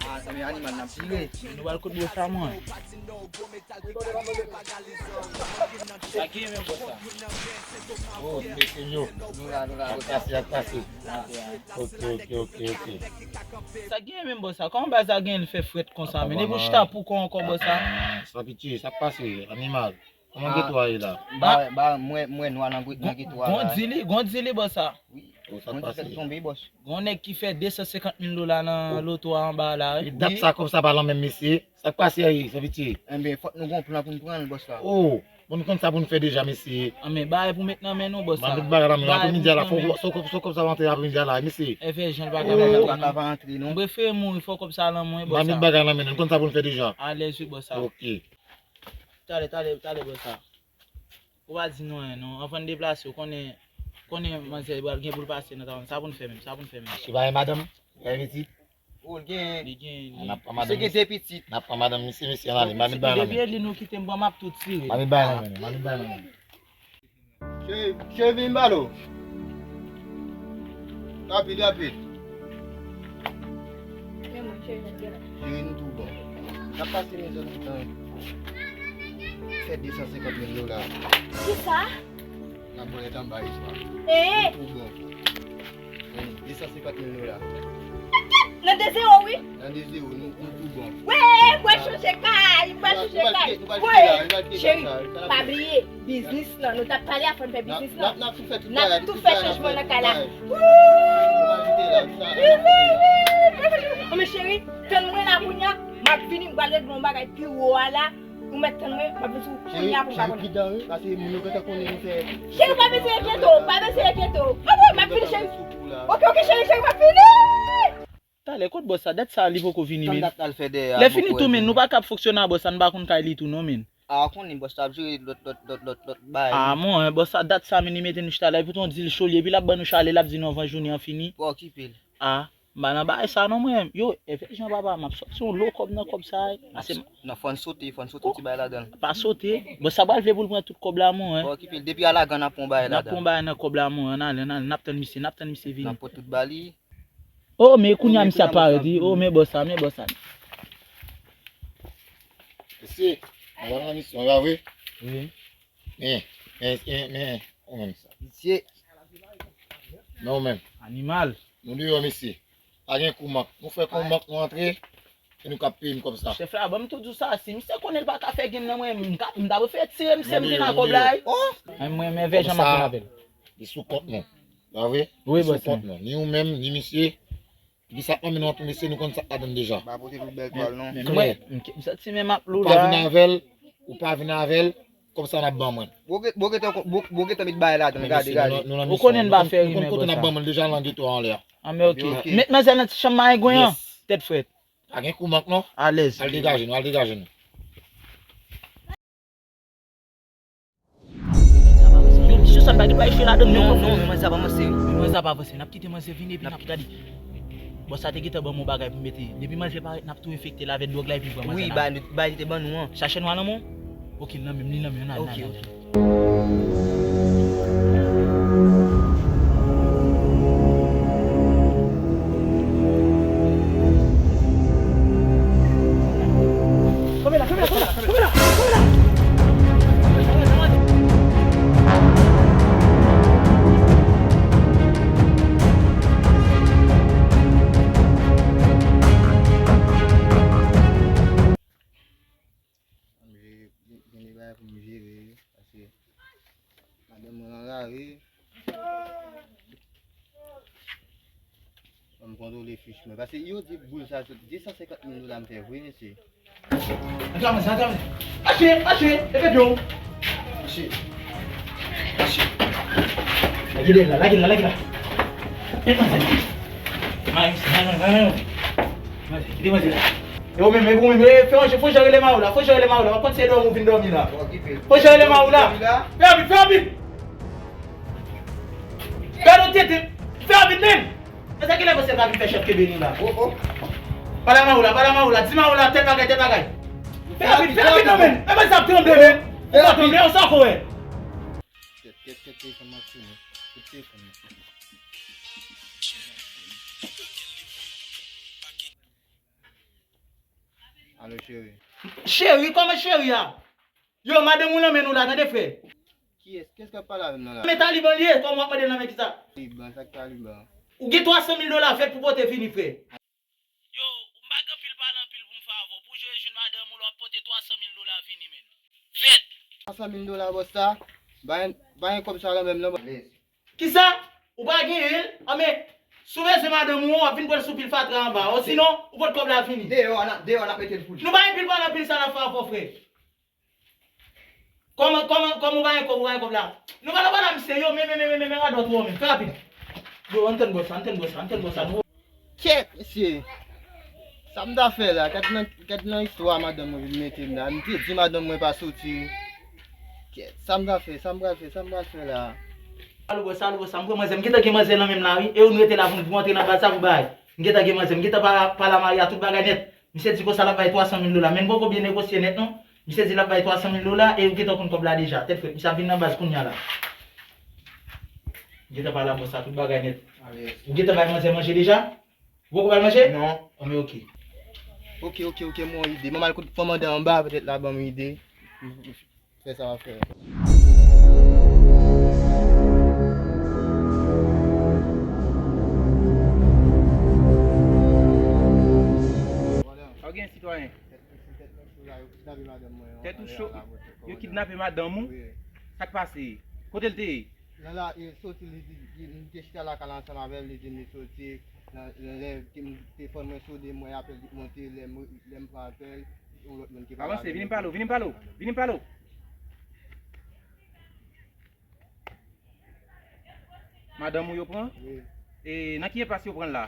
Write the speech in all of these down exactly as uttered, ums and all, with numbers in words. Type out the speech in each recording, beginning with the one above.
Ah, se men animal n ap vire. Nou al kot bò sa, mwen. Sa ki menm bò sa? Oh, mesye yo. Nou la, nou la, nou la. Ak pase, ak pase. Ok, ok, ok, ok. Sa gen menm bò sa? Kòman bagay sa gen l fè frèt konsa, men? Epi w chita pou kò ankò bò sa? Ah, sa pitye, sa k pase, animal? Kòman geto a ye la? Ba, ba, mwen, mwen nwa nan gwi-, nan geto a la. Gondi li, gondi li bò sa. Wi. Oh, sa k pase? Gondi fèk tonbe, bòs. Gon nèg ki fè de san senkant mil dola nan loto a anba la, wi. E dat sa kòb sa pa lan menm, mesye. Sa k pase a ye, sa pitye? Enben, fòk nou gon plan pou n pran l, bòs la. Oh, bon, nou konn sa pou n fè deja, mesye. Anben, bagay pou met nan men nou, bòs la. Ban nou bagay nan men nou, apremidi a la, fò, fò, fò kòb sa rantre apremidi a la, mesye. E fè jan l pa ka rantre, non. M prefere mouri, fò kòb sa lan mwen, bòs la. Ban nou bagay nan men nou, nou konn sa pou n fè deja. Alèz, wi, bòs la. Ok. Talè, talè, talè, bòs la. Ou pa di nou anyen, non. Anvan n deplase, ou konnen, konnen manzè pral gen pou l pase nan travay. Sa pou n fè menm, sa pou n fè menm. Misye pa gen madanm, pa gen pitit. Ou l gen. Li gen, li. N ap pran madanm. Misye gen de pitit. N ap pran madanm misye, mesye, n ale. M pa met bagay nan men. Depi e li nou kite m pran, m ap tou tire. M pa met bagay nan men, m pa met bagay nan men. Cheri, cheri, vin m pale w. Rapid, rapid. Men mwen, cheri, mwen gen la. Cheri, nou tou bon. N ap pase mezon nou tan. Fè de san senkant mil dola. Kisa? N ap pran lèt anba istwa. Ee! Nou tou bon. Men de san senkant mil dola. Nan de zewo, wi. Nan de zewo, nou, nou tou bon. Wi, mwen chanje kay, mwen chanje kay. Wi, cheri, pa bliye. Biznis lan, nou t ap pale a fò n fè biznis lan. N ap, n ap tou fè tout bagay, n ap tou fè chanjman nan kay la. Wouy! Anben cheri, tann mwen la kounye a, m ap vini, m pral regle yon bagay pi wo a la. Ou mèt tann mwen, m ap vin sou kounya pou m ka konnen. Cheri, cheri, pridan, wi, paske moun yo gentan konnen nou fè. Cheri, pa bezwen enkyete w, pa bezwen enkyete w. Anmwey, m ap vini, cheri. Ok, ok, cheri, cheri, m ap vini. Talè, kot bòs sa? Dat sa li poko vini, men. Tann dat l al fè dèyè a. Lè fini tou, men, nou pa ka ap fonksyone a bòs sa, nou pa konn kay li tou, non, men. A, w konnen bòs la ap jere lòt, lòt, lòt, lòt, lòt bagay. A, mon, bòs sa, dat sa, men, li mete nou chita la, epi tou di l cho li, epi l ap ban nou chale, l ap di nou anvan jounen an fini. Pa okipe l. A, m pa nan bagay sa, non, mwen. Yo, e fè jan papa, m ap sòti yon lo kòb nan kòb sa, e. Ase. Non, fò n sote, fò n sote yon ti bagay ladan l. Pa sote. Bòs sa pral vle pou l pran tout kòb la, mon, en. Pa okipe l, depi alagan n ap pran yon bagay ladan l. N ap pran yon bagay nan kòb la, mon, ann ale, ann ale, n ap tann misye, n ap tann misye vini. N ap pran tout ba li. Oh, men kounye a misye ap parèt, wi. Oh, men bòs sa, men bòs sa. Mesye, nou pral nan misyon, pa vre? Wi. Men, men, men, men, ou menm sa. Mesye. Men ou menm. Animal. Nou deyò, mesye. Pa gen kou mank. Nou fè kou mank, nou antre. E nou k ap peye m kòb sa. Chèf la, ban m tou di w sa, si misye konnen l pa ka fè gin nan mwen, m ka, m ta prefere tire misye, m vin ak kòb la, wi. Oh! Mwen, mwen, mwen vè jan m ap vin avè l. Li sou kont nou. Pa vre? Wi, bòs mwen. Li sou kont nou. Ni ou menm, ni misye. Epi sa k nan men nou an tou, mesye, nou konn sa k ladan l deja. Pa pote tout bèl twal, non. Men, men, men, m santi menm ap lou la. Ou pa vin avè l, ou pa vin avè l, kòb sa n ap ban mwen. Bon, gen, bon, gentan, bon, bon, gentan met bagay ladan l, gade, gade. Ou konnen n pa fè rimè, bòs sa. Nou konn kote n ap ban mwen l deja, nan geto a anlè a. A, men oke. Met manzèl nan ti chanm mayengwen an. Tèt frèt. Pa gen kou mank non. Alèz. Al degaje nou, al degaje nou. Yo, misye sa pa gen dwa echwe ladan non. Non, non, manzè ap avanse. Manzè ap avanse, n ap kite manzè vini epi n ap gade. Bòs sa te gentan ban m yon bagay pou m mete. Depi manzè parèt, n ap tou enfekte l avèk dwòg la epi n pran manzè. Wi, bagay li te ban nou an. Sa chèn nwa nan men w? Oke, l nan men m, li nan men w, n al, n al, n al. Mwen nan lari. Ban m kontwole fich mwen. Paske yo di boul sa sot de san senkant mil dola m fè vre, mesye. Antre, mache, antre, mache. Mache, mache, e pèp yo. Mache. Mache. Lage l la, lage l la, lage l la. Met manzè. Mache, mache, mache, mache. Mache, kite manzè la. E ou menm, e ou menm, e fè yon, fò jan rele Maoula, fò jan rele Maoula. W ap konn se dòmi ou vin dòmi la. Fò jan rele Maoula. Fè rapid, fè rapid. Gade yon tete. Fè rapid, menm. E sa ki lè pase pa vin fè chèf kenbe li la. Oh, oh. Pale a Maoula, pale a Maoula. Di Maoula, tèl bagay, tèl bagay. Fè rapid, fè rapid, non, menm. E pa sa ap tranble, menm. Ou pa tranble, ou sa kò wè. Kèt, kèt, kèt, telefòn nan fini. Kout telefòn nan. Alo, cheri. Cheri, kòman cheri a? Yo, madanm ou nan men nou la, tande, frè. Kiyès? Kiyès k ap pale avè m nan la? Men Taliban li ye, kòman w ap mande l nan men kisa? Taliban, sa k Taliban? Ou gen twa san mil dola vèt pou pote vini, frè. Yo, m pa gen anpil pale anpil pou m fè avè w. Pou jere jwenn madanm ou la, w ap pote twa san mil dola vini, men. Vèt! Twa san mil dola, bòs sa? Ba yon, ba yon kòb sa la menm, non, bòs. Kisa? Ou pa genyen l? Anben, si w bezwen madanm ou, w ap vin pran l sou pil fatra anba. Osinon, ou pot kòb la vini. Deyò a, n ap, deyò a, n ap mete l pou li. Nou pa gen pil pale anpil sa n ap fè avè w, frè. Kòman, kòman, kòman ou pa gen kòb, ou pa gen kòb la? Nou pa nan pale a misye, yo, men, men, men, men, men, radòt ou, men. Fè rapid. Yo, ann tann bòs la, ann tann bòs la, ann tann bòs la, nou. Kèt, mesye. Sa m ta fè la? Gad nan, gad nan istwa madanm mwen vin mete m la. M te di madanm mwen pa soti. Kèt, sa m ta fè? Sa m pral fè? Sa m pral fè la? Alo, bòs, alo, bòs, m pran manzè. M gentan gen manzè nan men m la, wi. E ou nou rete la pou, pou antre nan baz sa pou bay. M gentan gen manzè. M gentan pale, pale a Maria tout bagay nèt. Misye di konsa l ap bay twa san mil dola. Men n poko byen negosye nèt, non. Misye di l ap bay twa san mil dola e ou gentan konn kòb la deja. Tèt frèt, misye ap vin nan baz kounye a la. M gentan pale a bòs la tout bagay nèt. Ou gentan bay manzè manje deja? Ou poko bay manje? Non. Anben, oke. Oke, oke, oke, m gon ide. Ban m al kote kòmandan anba, petèt l a ban m ide. Fè sa w ap fè. Sa w gen, sitwayen? Tèt ou cho, yo kidnape madanm ou? Wi. Sa k pase? Kote l te ye? Nan la, li soti, li di, li, li te chita lakay la ansanm avè l, li di m li soti. Nan, nan lè ke m, telefòn mwen sone, m wè apèl li monte, lè m, lè m pran apèl, yon lòt moun ki pale avè m. Avanse, vini m pale w, vini m pale w, vini m pale w. Madanm ou yo pran? Wi. E nan ki enpas yo pran l la?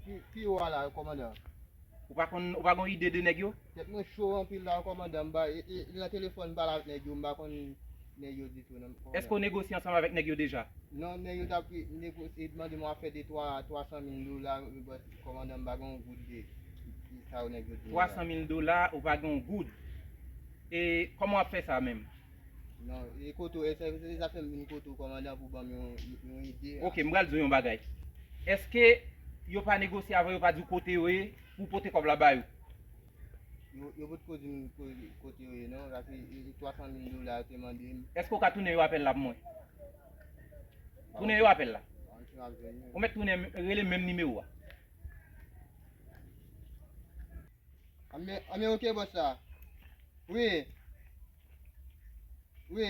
Pi, pi wo a la, kòmandan. Ou pa konn, ou pa gon ide de nèg yo? Tèt mwen cho anpil la, kòmandan, m pa, e, e, nan telefòn m pale avèk nèg yo, m pa konn nèg yo ditou, non, kòmandan. Èske w negosye ansanm avèk nèg yo deja? Non, nèg yo t ap negosye, mande m afè de twa, twa san mil dola, kòmandan, m pa gen yon goud de, de sa yo nèg yo di m la. Twa san mil dola, ou pa gen yon goud. E kòman w ap fè sa menm? Non, e kote w, e se, se sa fè m vin kote w, kòmandan, pou ban m yon, yon ide. Oke, m pral di w yon bagay. Èske yo pa negosye avè w, yo pa di w kote yo ye, pou w pote kòb la ba yo? Yo, yo potko di m ko-, kote yo ye, non, paske e, e twa san mil dola yo te mande m. Èske w ka tounen yo apèl la pou mwen? Tounen yo apèl la. Ou mèt tounen, rele menm nimewo a. Anben, anben, oke, bòs la. Wi. Wi.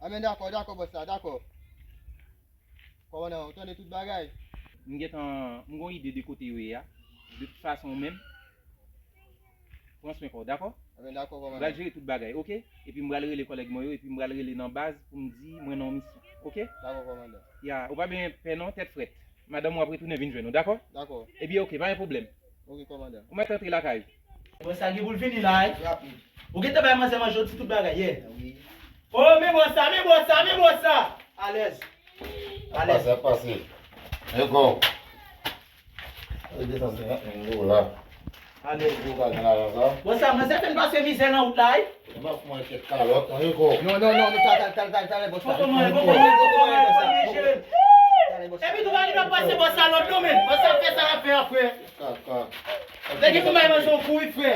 Anben, dakò, dakò, bòs la, dakò. Kòmandan, ou tande tout bagay? M gentan, m gon ide de kote yo ye a. De tout fason, ou menm, pran swen kò w, dakò? Anben, dakò, kòmandan. M pral jere tout bagay, oke? Epi m pral rele kòlèg mwen yo, epi m pral rele nan baz pou m di mwen nan yon misyon, oke? Dakò, kòmandan. Ya, ou pa bezwen pè non, tèt frèt. Madanm ou ap retounen vin jwenn ou, dakò? Dakò. Ebyen, oke, pa gen pwoblèm. Oke, kòmandan. Ou mèt antre lakay ou. Bòs sa gen pou l vini la, wi. Rapid. Ou gentan bay manzè manje, ou di tout bagay, yè. Wi. O, men bòs sa, men bòs sa, men bòs sa. Alèz. Alèz. Pase, pase. E kò. Desann senkant mil dola. Alèz. Ou ka gen lajan sa? Bòs sa, manzè fè n pase mizè nan wout la, wi. E pa fè mwen kèk kalòt, an, e kò. Non, non, non, non, talè, talè, talè, talè, bòs sa. Poko manyen, poko manyen, poko manyen, poko manyen, cheri. Talè, bòs sa. Epi tou pa gen dwa pase bòs sa lòd non, men. Bòs sa fè sa l ap fè a, frè. Kaka. Nèg ki konn bay manzè yon kou wi, frè.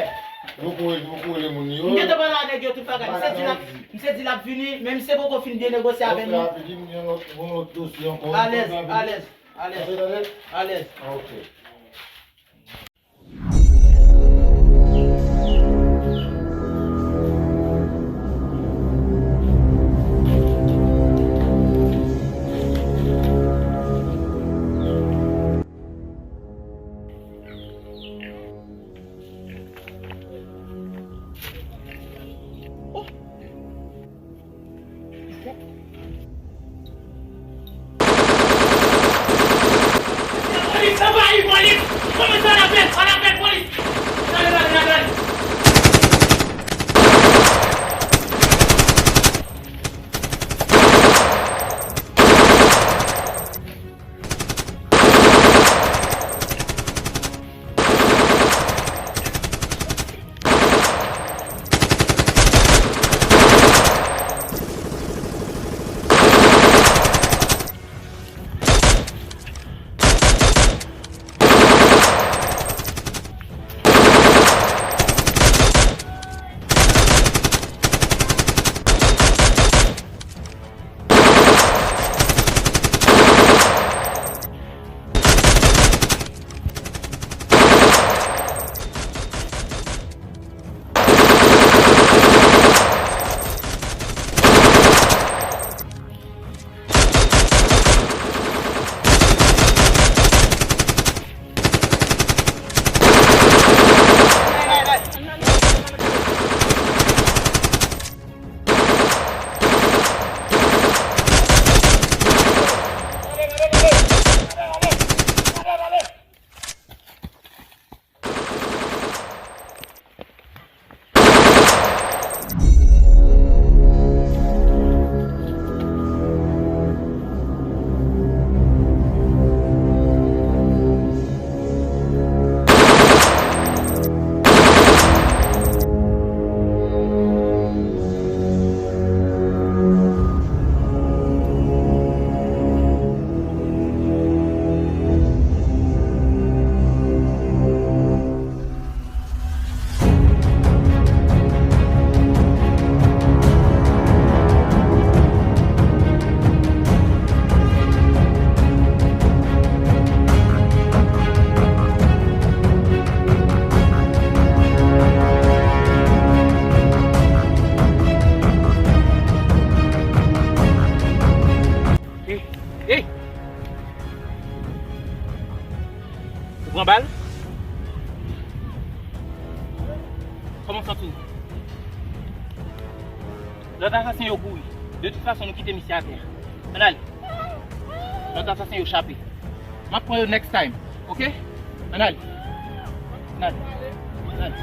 Yo kouri, yo kouri moun yo. M gentan pale a nèg yo tout bagay. Misye di l ap, misye di l ap vini, men misye poko fin byen negosye avè nou. Rapid, vin yon lòt, yon lòt dosye ankò. Alèz, alèz, alèz. Alèz. Alèz. Ok. Kòman w santi w? Lòt asasen yo kouri. De tout fason, nou kite misye atè. Ann ale. Lòt asasen yo chape. M ap pran yo next time, oke? Ann ale. Ann ale. Ann ale.